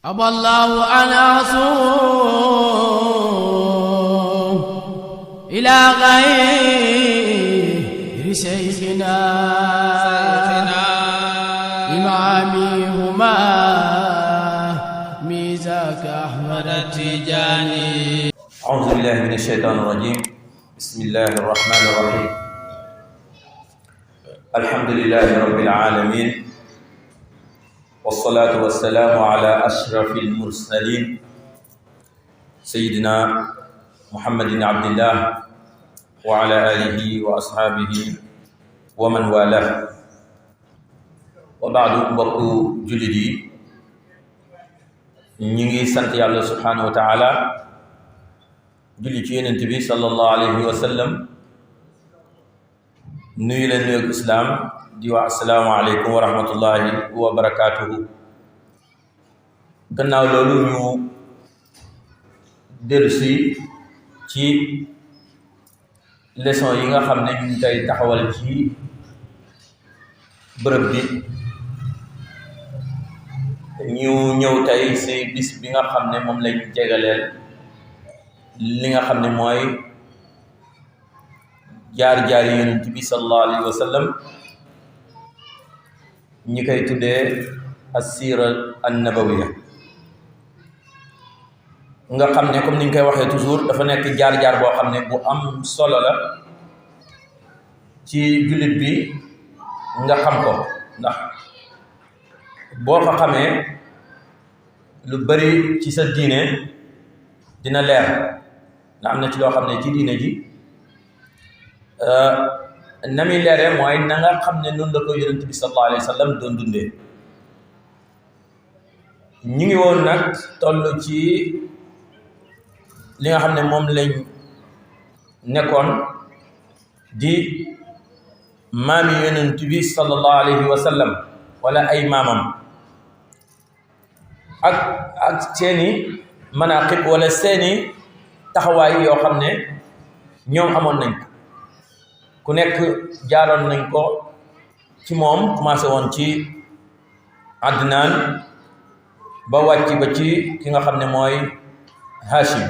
أبى الله أن أصوم إلى غير شيخنا إمامي هما ميزاك أحمد التجاني. أعوذ بالله من الشيطان الرجيم. بسم الله الرحمن الرحيم. الحمد لله رب العالمين، والصلاة والسلام على أشرف المرسلين سيدنا محمد بن عبد الله وعلى آله وأصحابه ومن والاه. وبعد mbokk jullit yi ñi ngi sant Yàlla subhanahu wa ta'ala julli ci Yonent bi sallallahu alayhi wa sallam nuyu leen nuyu islaam di wax assalaamu aleykum wa rahmatullahi wa barakaatuhu. gannaaw loolu ñu dellusi ci leçon yi nga xam ne ñu ngi koy taxawal ci bërëb bi. ñu ñëw tey ci bis bi nga xam ne moom lañ jegaleel li nga xam ne mooy jaar-jaari Yonent bi sallallahu alayhi wa sallam, ñi koy tuddee as-siira an-nabawiyya. nga xam ne comme ni ñu koy waxee toujours dafa nekk jaar-jaar boo xam ne bu am solo la ci jullit bi nga xam ko, ndax boo ko xamee lu bari ci sa diine dina leer. ndax am na ci loo xam ne ci diine ji na muy leere mooy na nga xam ne noonu la ko Yonent bi sallallahu alayhi wa sallam doon dundee. ñu ngi woon nag toll ci li nga xam ne moom lañ nekkoon di maami Yonent bi sallallahu alayhi wa sallam wala ay maamam ak seeni manaqib wala seeni taxawaay yoo xam ne ñoom amoon nañ ko. ku nekk jaaroon nañ ko ci moom, commencé woon ci Adnaan ba wàcc ba ci ki nga xam ne mooy Hashim.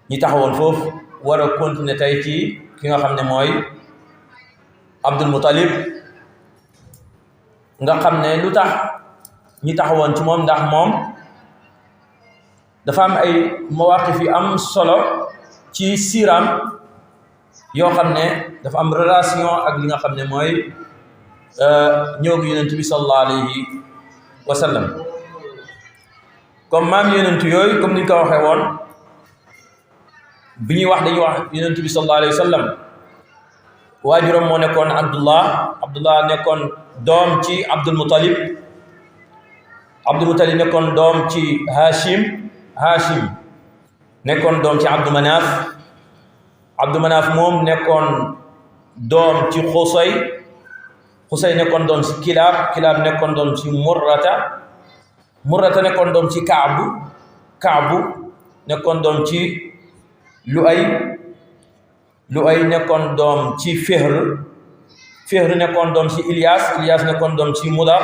ñi taxawoon foofu war a continuer tey ci ki nga xam ne mooy Abdul Muttalib. nga xam ne lu tax ñi taxawoon ci moom ndax moom dafa am ay mawaqif yu am solo ci siiraam yoo xam ne dafa am relation ak li nga xam ne mooy ñëw gi Yonent bi sallallahu alayhi wa sallam. comme maam Yonent yooyu comme ni ñu ko waxee woon bi ñuy wax dañuy wax Yonent bi sallallahu alayhi wa sallam waajuram moo nekkoon Abdullah nekkoon doom ci Abdul Muttalib nekkoon doom ci Hashim nekkoon doom ci Abdu Manaf moom nekkoon doom ci Xusay nekkoon doom ci Kilaab nekkoon doom ci Murrata nekkoon doom ci Kaabu nekkoon doom ci Lu'ay nekkoon doom ci Fihr nekkoon doom ci Ilyas nekkoon doom ci Mudar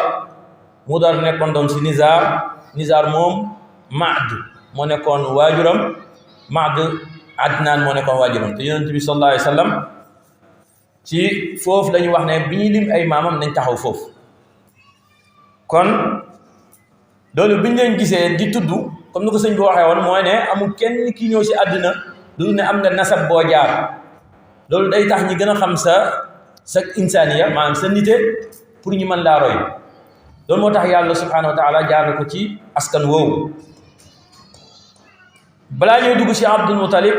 nekkoon doom ci Nizar moom Ma'd moo nekkoon waajuram. Adnaan moo nekkoon waajuram. te Yonent bi sallallahu alayhi wa sallam ci foofu la ñu wax ne bi ñuy lim ay maamam nañ taxaw foofu. kon loolu bi ñu leen gisee di tudd comme ni ko sëñ bi waxee woon mooy ne amul kenn ki ñëw ci àddina lu ne am nga nasab boo jaar. loolu day tax ñi gën a xam sa insaniya, maanaam sa nite, pour ñu mën laa roy. loolu moo tax yàlla subhanahu wa taala jaar na ko ci askan woowu. balaa ñuy dugg ci Abdul Muttalib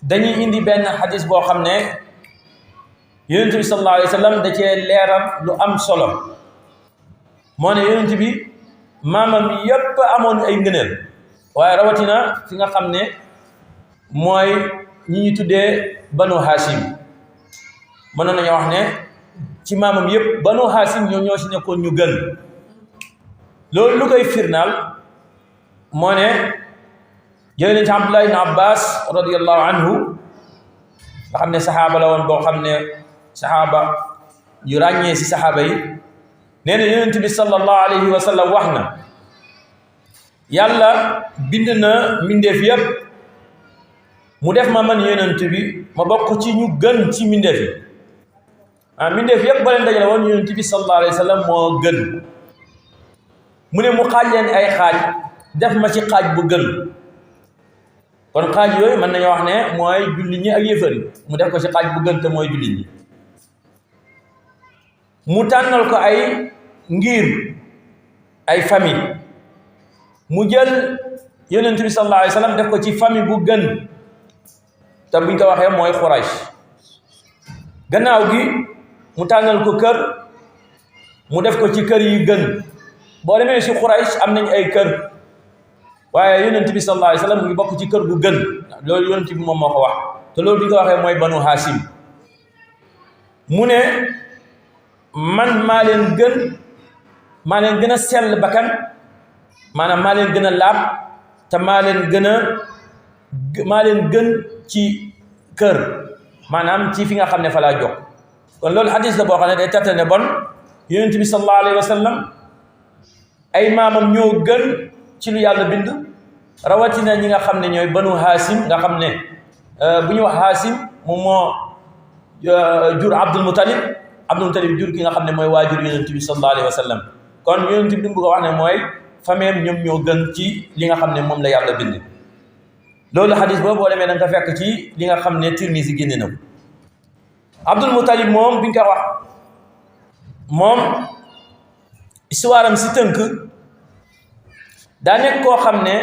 dañuy indi benn xadis boo xam ne Yonent bi sallallahu alayhi wa sallam da cee leeral lu am solo. moo ne Yonent bi maamam yépp amoon ay ngëneel, waaye rawatina fi nga xam ne mooy ñi ñu tuddee Banu Hashim. mënoon nañu wax ne ci maamam yépp Banu Hashim ñoo ci nekkoon ñu gën. loolu lu koy firnaal moo ne jëlee nañ ci Abdullah ibn Abbas radiyallahu anhu nga xam ne saxaaba la woon boo xam ne saxaaba yu ràññee ci saxaaba yi nee na yonent bi sallallahu alayhi wa sallam wax na yàlla bind na mbindeef yépp mu def ma man yonent bi ma bokk ci ñu gën ci mbindeef yi mbindeef yépp ba leen dajale woon yonent bi sallallahu alayhi wa sallam moo gën mu ne mu xaaj leen ay xaaj def ma ci xaaj bu gën kon xaaj yooyu mën nañu wax ne mooy jullit ñi ak yéefar yi mu def ko ci xaaj bu gën te mooy jullit ñi mu tànnal ko ay ngir ay famille mu jël yonent bi sallallahu alayhi wa sallam def ko ci famille bu gën te buñ ko waxee mooy Quraysh gannaaw gi mu tànnal ko kër mu def ko ci kër yi gën boo demee ci Quraysh am nañ ay kër waaye yonent bi sallallahu alayhi wa sallam mu ngi bokk ci kër gu gën loolu yonent bi moom moo ko wax te loolu bi ñu ko waxee mooy banu Hashim mu ne man maa leen gën a sell bakkan maanaam maa leen gën a laab te maa leen gën ci kër maanaam ci fi nga xam ne fa laa jox kon loolu hadis la boo xam ne day tette ne bon yonent bi sallallahu alayhi wa sallam ay maamam ñoo gën ci lu yàlla bind rawatina ñi nga xam ne ñooy banu Haasim nga xam ne bu ñu wax Haasim moom moo jur Abdul Muttalib jur ki nga xam ne mooy waajur yonent bi sallallahu alayhi wa sallam kon yonent bi li mu bëgg a wax ne mooy fameem ñoom ñoo gën ci li nga xam ne moom la yàlla bind loolu xadis boobu boo demee da nga ko fekk ci li nga xam ne Tirmisi génne na ko Abdul Muttalib moom bi nga ko wax moom histoire am si tënk daa nekk koo xam ne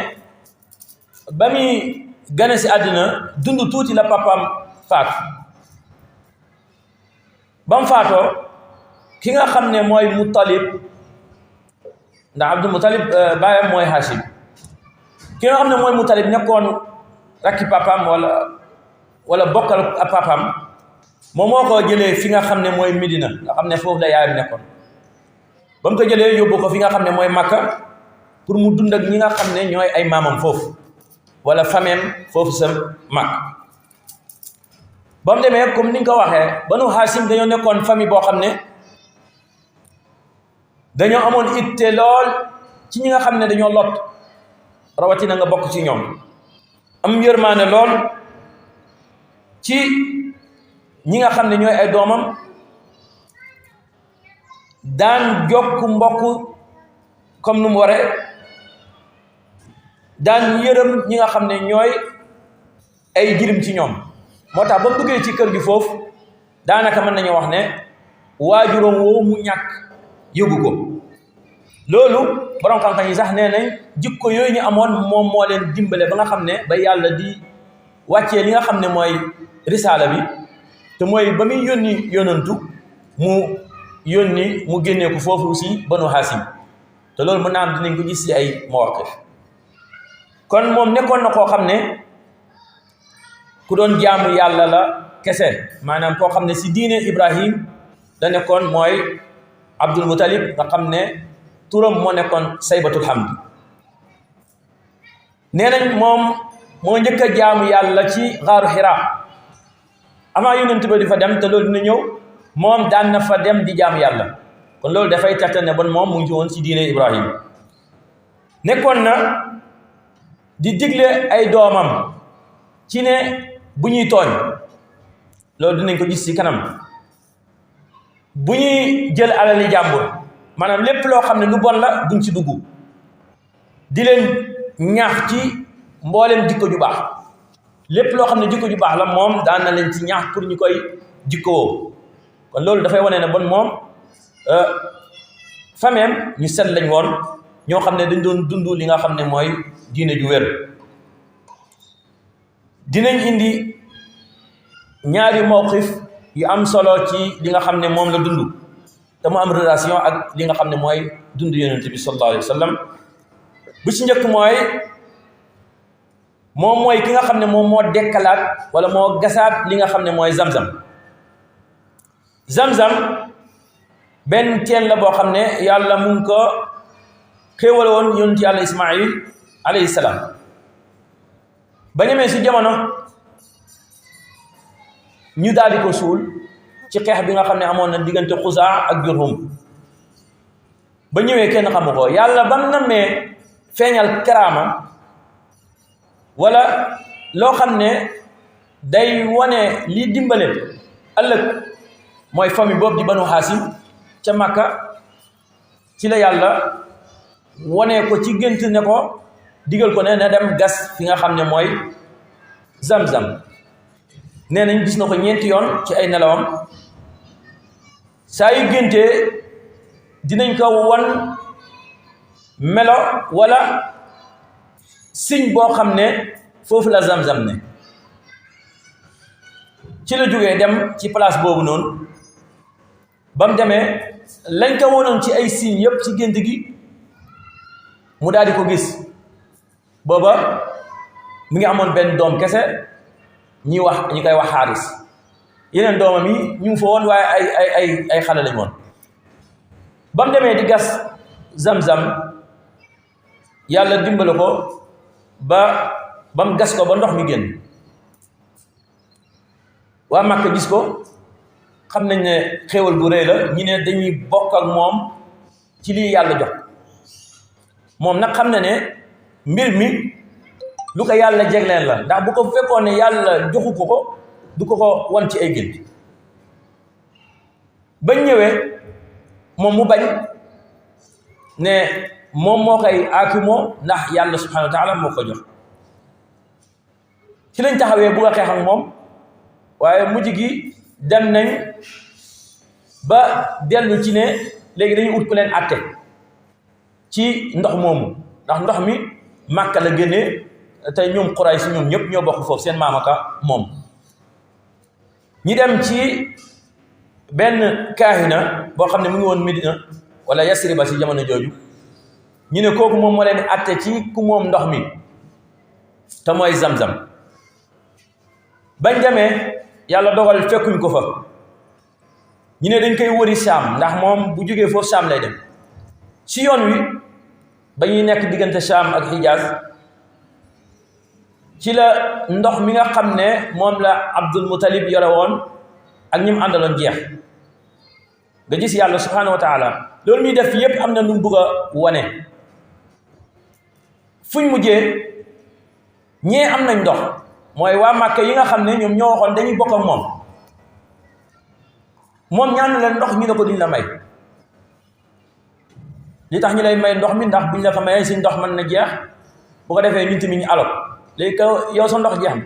ba muy gane si àddina dund tuuti la papaam faatu ba mu faatoo ki nga xam ne mooy Muttalib ndax Abdul Muttalib baayam mooy Hashim ki nga xam ne mooy Muttalib nekkoon rakki papaam wala bokkal ak papaam moom moo ko jëlee fi nga xam ne mooy Medina nga xam ne foofu la yaayam nekkoon ba mu ko jëlee yóbbu ko fi nga xam ne mooy Makka pour mu dund ak ñi nga xam ne ñooy ay maamam foofu wala fameem foofu sa Makka ba mu demee comme ni nga ko waxee Banu Hashim dañoo nekkoon famille boo xam ne dañoo amoon itte lool ci ñi nga xam ne dañoo lot rawatina nga bokk ci ñoom am yërmaane lool ci ñi nga xam ne ñooy ay doomam daan jokk mbokk comme nu mu waree daan yërëm ñi nga xam ne ñooy ay jirim ci ñoom moo tax ba mu duggee ci kër gi foofu daanaka mën nañu wax ne waajuram woowu mu ñàkk yëgu ko loolu borom xam-xam yi sax nee nañ jikko yooyu ñu amoon moom moo leen dimbale ba nga xam ne ba yàlla di wàccee li nga xam ne mooy risaala bi te mooy ba muy yónni yónantu mu génnee ko foofu aussi Banu Hashim te loolu mën naa am dinañ ko gis ci ay mawaqif kon moom nekkoon na koo xam ne ku doon jaamu yàlla la kese maanaam koo xam ne si diine Ibrahim da nekkoon mooy Abdul Muttalib nga xam ne turam moo nekkoon saybatul hamdi nee nañ moom moo njëkk a jaamu yàlla ci xaaru Hira avant yonent ba di fa dem te loolu dina ñëw moom daan na fa dem di jaamu yàlla kon loolu dafay tegtal ne bon moom mu ngi ci woon ci diine Ibrahim nekkoon na di digle ay doomam ci ne bu ñuy tooñ loolu dinañ ko gis ci kanam bu ñuy jël alali jàmbur maanaam lépp loo xam ne lu bon la duñ ci dugg di leen ñaax ci mboolem jikko ju baax lépp loo xam ne jikko ju baax la moom daan na leen ci ñaax pour ñu koy jikkoo kon loolu dafay wane ne bon moom fameem ñu set lañ woon ñoo xam ne dañ doon dund li nga xam ne mooy diine ju wér dinañ indi ñaari mawqif yu am solo ci li nga xam ne moom la dund te mu am relation ak li nga xam ne mooy dund yonent bi sallallahu alayhi wa sallam bu ci njëkk mooy ki nga xam ne moom moo dekkalaat wala moo gasaat li nga xam ne mooy Zamzam benn teen la boo xam ne yàlla mu ngi ko xéewal woon yonent yàlla Ismaïl alayhi salaam ba ñemee si jamono ñu daal di ko suul ci xeex bi nga xam ne amoon na diggante Xuzaa ak Jurhum ba ñëwee kenn xamu ko yàlla bam nammee feeñal karaama wala loo xam ne day wane lii dimbale ëllëg mooy famille boobu di banu Haasim ca Makka ci la yàlla wane ko ci gént ne ko digal ko ne na dem gas fi nga xam ne mooy Zamzam nee nañ gis na ko ñeenti yoon ci ay nelawam saa yu géntee dinañ ko wan melo wala signe boo xam ne foofu la Zamzam ne ci la jógee dem ci place boobu noonu ba mu demee lañ ko wonoon ci ay signes yëpp ci gént gi mu daal di ko gis booba mu ngi amoon benn doom kese ñi koy wax Xaaris yeneen doomam yi ñu ngi fa woon waaye ay xale lañ woon ba mu demee di gas Zamzam yàlla dimbale ko ba mu gas ko ba ndox mi génn waa Màkka gis ko xam nañ ne xéewal bu rëy la ñu ne dañuy bokk ak moom ci lii yàlla jox moom nag xam na ne mbir mi lu ko yàlla jegleen la ndax bu ko fekkoon ne yàlla joxu ko du ko wan ci ay gént bañ ñëwee moom mu bañ ne moom moo koy aakimoo ndax yàlla subhanahu wa taala moo ko jox ci lañ taxawee bu nga xeex ak moom waaye mujj gi dem nañ ba dellu ci ne léegi dañuy ut ku leen àtte ci ndox moomu ndax ndox mi Màkka la génnee te ñoom Quraysh ñoom ñëpp ñoo bokk foofu seen maamaka moom ñi dem ci benn kaahina boo xam ne mu ngi woon Medina wala Yasriba ci jamono jooju ñu ne kooku moom moo leen àtte ci ku moom ndox mi te mooy Zamzam bañ demee yàlla dogal fekkuñ ko fa ñu ne dañ koy wëri Saam ndax moom bu jógee foofu Saam lay dem ci yoon wi ba ñuy nekk diggante Saam ak Hijaaz ci la ndox mi nga xam ne moom la Abdul Muttalib yore woon ak ñi mu àndaloon jeex nga gis yàlla subhanahu wa taala loolu muy def yépp am na nu mu bëgg a wane fuñ mujjee ñee am nañ ndox mooy waa Màkka yi nga xam ne ñoom ñoo waxoon dañuy bokk ak moom ñaanu leen ndox ñu ne ko duñ la may li tax ñu lay may ndox mi ndax buñ la ko mayee si ndox mën na jeex bu ko defee ñun tamit ñu alok léegi ko yow sa ndox jeex na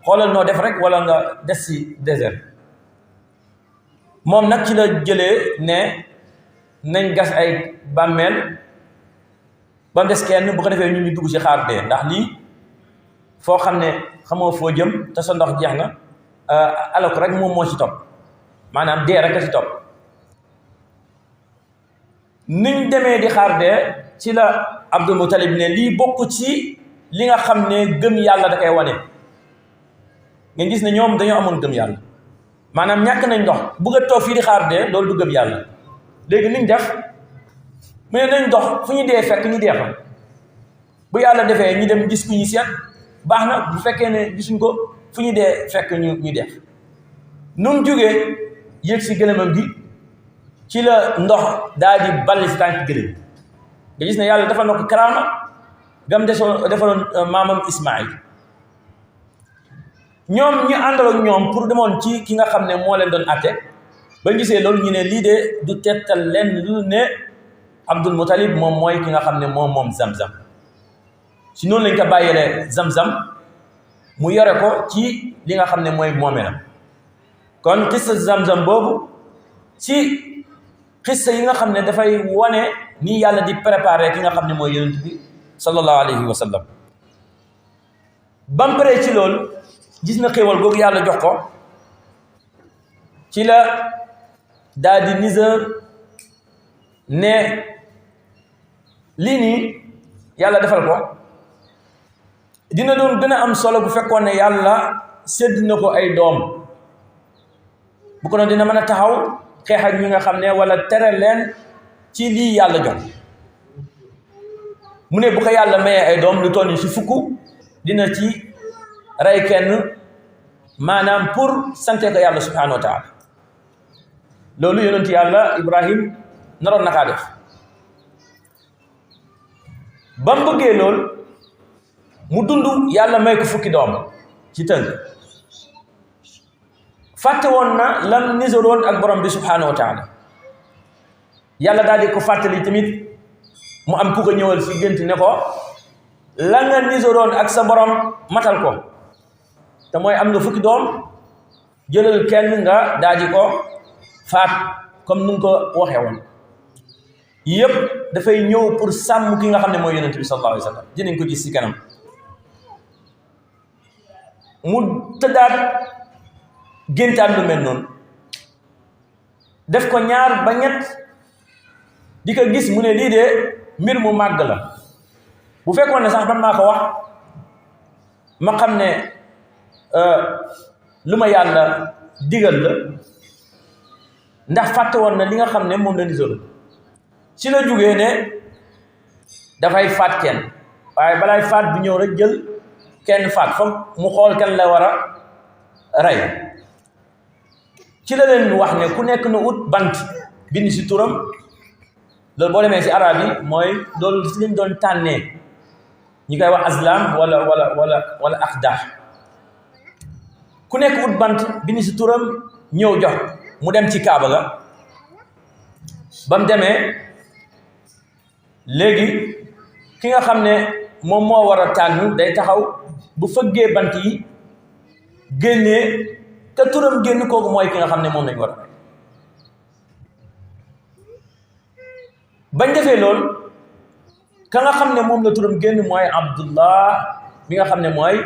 xoolal noo def rek wala nga des si désert moom nag ci la jëlee ne nañ gas ay bàmmeel ba mu des kenn bu ko defee ñun ñu dugg ci xaar dee ndax lii foo xam ne xamoo foo jëm te sa ndox jeex na alok rek moom moo ci topp maanaam dee rek a ci topp niñ demee di xaar dee ci la Abdul Muttalib ne lii bokk ci li nga xam ne gëm yàlla da koy wane ngeen gis ne ñoom dañoo amoon gëm yàlla maanaam ñàkk nañ ndox bëgg a toog fii di xaar dee loolu du gëm yàlla léegi niñ def mu ne nañ dox fu ñu dee fekk ñu dee fa bu yàlla defee ñu dem gis ku ñu seet baax na bu fekkee ne gisuñ ko fu ñu dee fekk ñu def nun jógee yéeg si gëlëmam gi ci la ndox daal di balli si tànk gëlëm nga gis ne yàlla dafa na ko karaama gam defaloon maamam Ismaïl ñoom ñu àndaloon ñoom pour demoon ci ki nga xam ne moo leen doon atte ba gisee loolu ñu ne lii de du tettal leen lu ne Abdul Muttalib moom mooy ki nga xam ne moom Zamzam si noonu lañ ko bàyyeele Zamzam mu yore ko ci li nga xam ne mooy moomeelam kon xissa Zamzam boobu ci xissa yi nga xam ne dafay wane ni yàlla di préparer ki nga xam ne mooy yonent bi sallallahu alayhi wa sallam bam paree ci loolu gis na xéewal googu yàlla jox ko ci la daal di Niger ne lii nii yàlla defal ko dina doon gën a am solo bu fekkoon ne yàlla sédd na ko ay doom bu ko doon dina mën a taxaw xeex ak ñi nga xam ne wala tere leen ci lii yàlla jox mu ne bu ko yàlla mayee ay doom lu toll ci fukk dina ci rey kenn maanaam pour sante ko yàlla subhanahu wa taala loolu yonent yàlla Ibrahim naroon na kaa def ba mu bëggee lool mu dund yàlla may ko fukki doom ci tënk fàtte woon na lam niseroon ak borom bi subhanahu wa taala yàlla daal di ko fàttali tamit mu am ku ko ñëwal si gént ne ko la nga niseroon ak sa borom matal ko te mooy am nga fukki doom jëlal kenn nga daal di ko faat comme nu nga ko waxee woon yëpp dafay ñëw pour sàmm ki nga xam ne mooy yonent bi sallallahu alayhi wa sallam dinañ ko gis si kanam mu tëddaat géntaat lu mel noonu def ko ñaar ba ñett di ko gis mu ne lii de mbir mu màgg la bu fekkoon ne sax man maa ko wax ma xam ne lu ma yàlla digal la ndax fàtte woon na li nga xam ne moom la nisoru ci la jógee ne dafay faat kenn waaye balaay faat bi ñëw rek jël kenn faat foog mu xool kenn la war a rey ci la leen wax ne ku nekk na ut bant bind si turam loolu boo demee si arab yi mooy loolu si leen doon tànnee ñi koy wax azlam wala aqdah ku nekk ut bant bind si turam ñëw jox mu dem ci kaaba ga ba mu demee léegi ki nga xam ne moom moo war a tànn day taxaw bu fëggee bant yi génnee te turam génn kooku mooy ki nga xam ne moom lañ war a bañ defee lool ka nga xam ne moom la turam génn mooy Abdullah mi nga xam ne mooy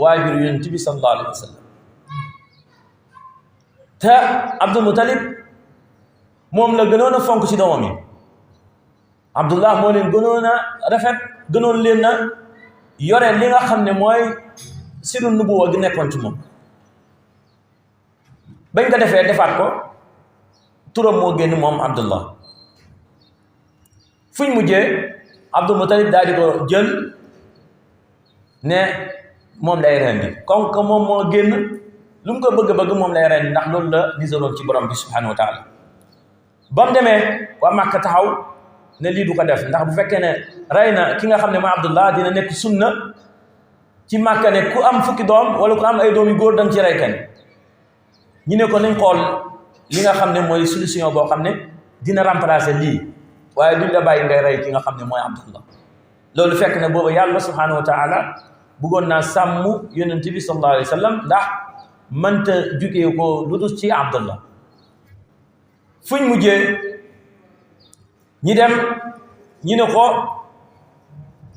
waajur Yonent bi sallallahu alayhi wa sallam te Abdul Muttalib moom la gënoon a fonk ci doomam yi Abdullah moo leen gënoon a rafet gënoon leen a yore li nga xam ne mooy siru nubuwa gi nekkoon ci moom bañ ko defee defaat ko turam moo génn moom Abdullah fuñ mujjee Abdul Muttalib daal di ko jël ne moom lay rendi comme que moom moo génn lu mu ko bëgg-bëgg moom lay rendi ndax loolu la niseroon ci borom bi subhanahu wa taala ba mu demee waa Màkka taxaw ne lii du ko def ndax bu fekkee ne rey na ki nga xam ne mooy Abdullah dina nekk sunna ci Màkka ne ku am fukki doom wala ku am ay doom yu góor danga ci rey kenn ñu ne ko nañ xool li nga xam ne mooy solution boo xam ne dina remplacer lii waaye duñ la bàyyi ngay rey ki nga xam ne mooy Abdullah loolu fekk na booba yàlla subhanahu wa taala bëggoon naa sàmm yonent bi sallallahu alayhi wa sallam ndax mënta jugee ko lu dul ci Abdullah fuñ mujjee ñi dem ñi ne ko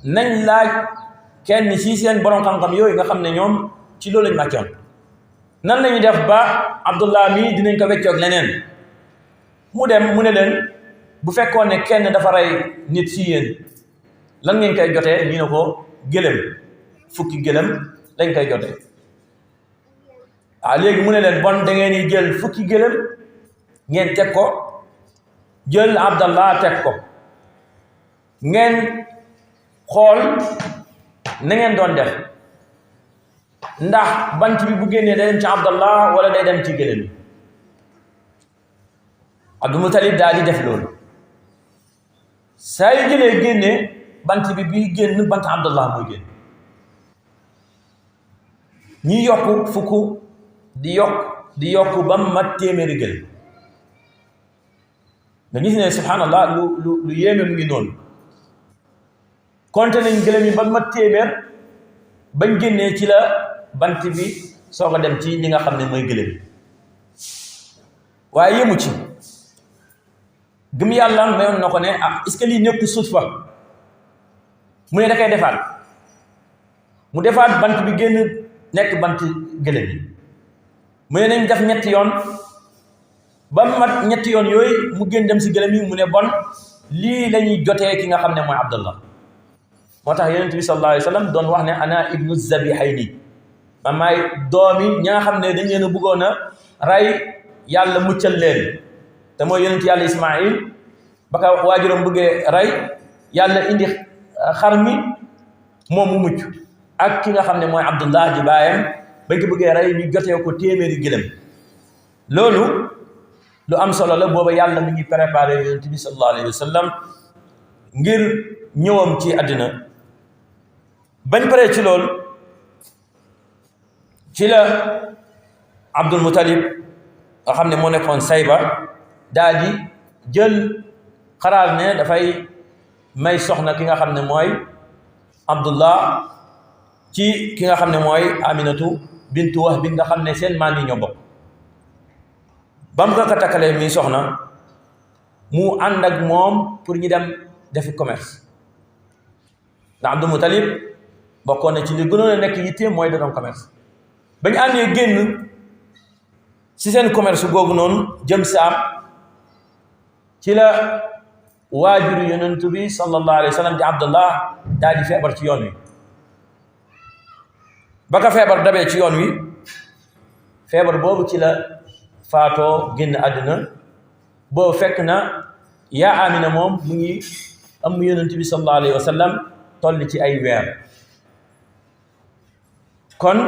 nañ laaj kenn ci seen borom xam-xam yooyu nga xam ne ñoom ci loolu lañ màccoon nan lañu def ba Abdullah mi dinañ ko weccoog leneen mu dem mu ne leen bu fekkoon ne kenn dafa rey nit ci yéen lan ngeen koy jotee ñu ne ko gëlëm fukki gëlëm lañ koy jotee léegi mu ne leen bon da ngeen di jël fukki gëlëm ngeen teg ko jël Abdallah teg ko ngeen xool na ngeen doon def ndax bant bi bu génnee day dem ci Abdallah wala day dem ci gëlëm bi Abdul Muttalib daal di def loolu saa yu jëlee génnee bant bi bii génn bant Abdallah mooy génn ñi yokk fukk di yokk ba mu mat téeméeri gëlëm nga gis ne subhanallah lu yéeme mu ngi noonu konte nañ gëlëm yi ba mu mat téeméer bañ génnee ci la bant bi soog a dem ci li nga xam ne mooy gëlëm waaye yëmu ci gëm yàlla mayoon na ko ne est-ce que lii nekk suuf fa mu ne da koy defaat mu defaat bant bi génn nekk bant gëlëm yi mu ne nañ def ñetti yoon ba mat ñetti yoon yooyu mu génn dem si gëlëm yi mu ne bon lii la ñuy jotee ki nga xam ne mooy Abdallah moo tax yonent bi sallallahu alayhi wa sallam doon wax ne ana ibnu zabihayni man maay doomi ñi nga xam ne dañ leen a bëggoon a rey yàlla muccal leen te mooy yonent yàlla Ismaïl ba ka waajuram bëggee rey yàlla indi xar mi moom mu mucc ak ki nga xam ne mooy Abdullah di baayam bañ ko bëggee rey ñu jotee ko téeméeri gëlëm loolu lu am solo la booba yàlla mi ngi préparé yonent bi sallallahu alayhi wa sallam ngir ñëwam ci àddina bañ paree ci lool ci la Abdul Muttalib nga xam ne moo nekkoon Sayba daal di jël xaraar ne dafay may soxna ki nga xam ne mooy Abdullah ci ki nga xam ne mooy Aminatu bintu Wahb bi nga xam ne seen maam yi ñoo bokk ba mu ko takkalee mi soxna mu ànd ak moom pour ñu dem defi commerce ndax Abdul Muttalib bokkoon na ci li gënoon a nekk yitteem mooy da doon commerce bañ àndee génn ci seen commerce googu noonu jëm Saam ci la waajuru yonent bi sallallahu alayhi wa sallam di Abdullah daal di feebar ci yoon wi ba ka feebar dabee ci yoon wi feebar boobu ci la faatoo génn àddina boobu fekk na yaa Amina moom mu ngi am yonent bi sallallahu alayhi wa sallam toll ci ay weer kon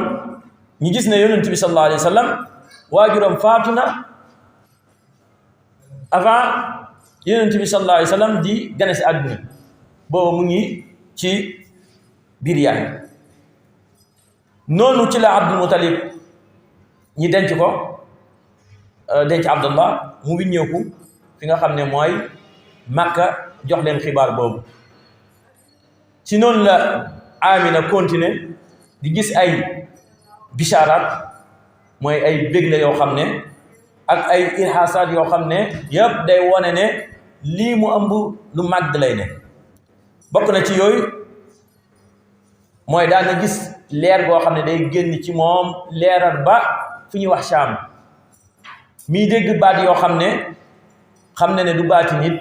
ñu gis ne yonent bi sallallahu alayhi wa sallam waajuram faatu na avant yonent bi sallallahu alayhi wa sallam di gane si àdduna boobu mu ngi ci biir yaay noonu ci la Abdul Muttalib ñi denc ko denc Abdullah mu wiññeeku fi nga xam ne mooy Makka jox leen xibaar boobu ci noonu la Amina continuer di gis ay bishaaraat mooy ay bégle yoo xam ne ak ay irhaasaat yoo xam ne yëpp day wone ne lii mu ëmb lu màgg lay ne bokk na ci yooyu mooy daan na gis leer goo xam ne day génn ci moom leeral ba fu ñuy wax Shaam mii dégg baat yoo xam ne du baati nit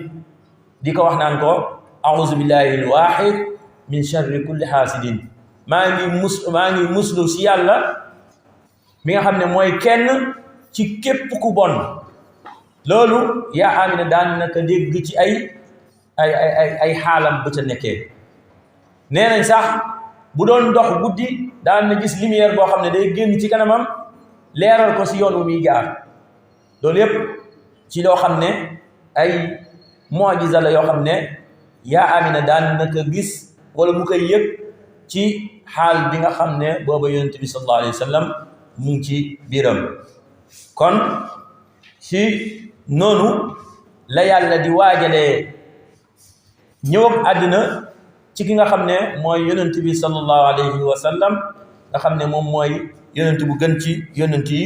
di ko wax naan ko a'uuzu billahi al-waahid min sharri kulli haasidin maa ngi muslu si yàlla mi nga xam ne mooy kenn ci képp ku bon loolu yaa Amina daan na ko dégg ci ay xaalam bu ca nekkee nee nañ sax bu doon dox guddi daan na gis lumière boo xam ne day génn ci kanamam leeral ko si yoon wu muy jaar loolu yépp ci loo xam ne ay mu'jiza la yoo xam ne yaa Amina daan na ko gis wala mu koy yëg ci xaal bi nga xam ne booba yonent bi sallallahu alayhi wa sallam mu ngi ci biiram kon ci noonu la yàlla di waajalee ñëw ak àddina ci ki nga xam ne mooy yonent bi sallallahu alayhi wa sallam nga xam ne moom mooy yonent bu gën ci yonent yi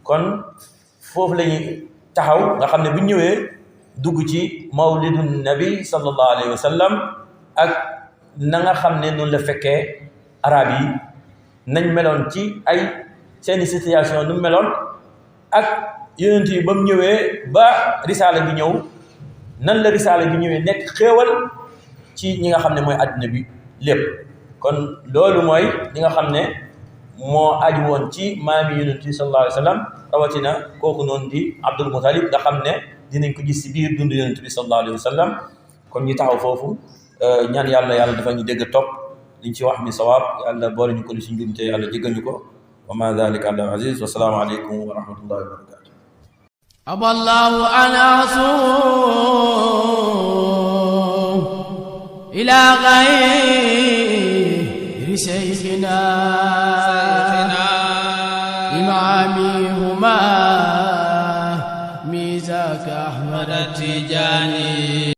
kon foofu la ñuy taxaw nga xam ne bu ñëwee dugg ci mawlidun nabi sallallahu alayhi wa sallam ak na nga xam ne noonu la fekkee arab yi nañ meloon ci ay seeni situation nu meloon ak yonent yi ba mu ñëwee ba risaala bi ñëw nan la risaala bi ñëwee nekk xéewal ci ñi nga xam ne mooy àddina bi lépp kon loolu mooy li nga xam ne moo aju woon ci maami yonent bi sallallahu alayhi wa sallam rawatina kooku noonu di Abdul Muttalib nga xam ne dinañ ko gis ci biir dund yonent bi sallallahu alayhi wa sallam kon ñu taxaw foofu ñaan yàlla dafa ñu dégg topp liñ ci wax mi sawaab yàlla boole ñu ko li ci njumte yàlla jéggal ñu ko wa ma dhalika ala aziz wa salaamu aleykum wa rahmatullahi wa barakatuh aballahu anasu ila ghayri shaykhina imamihuma mizaka ahmad tijani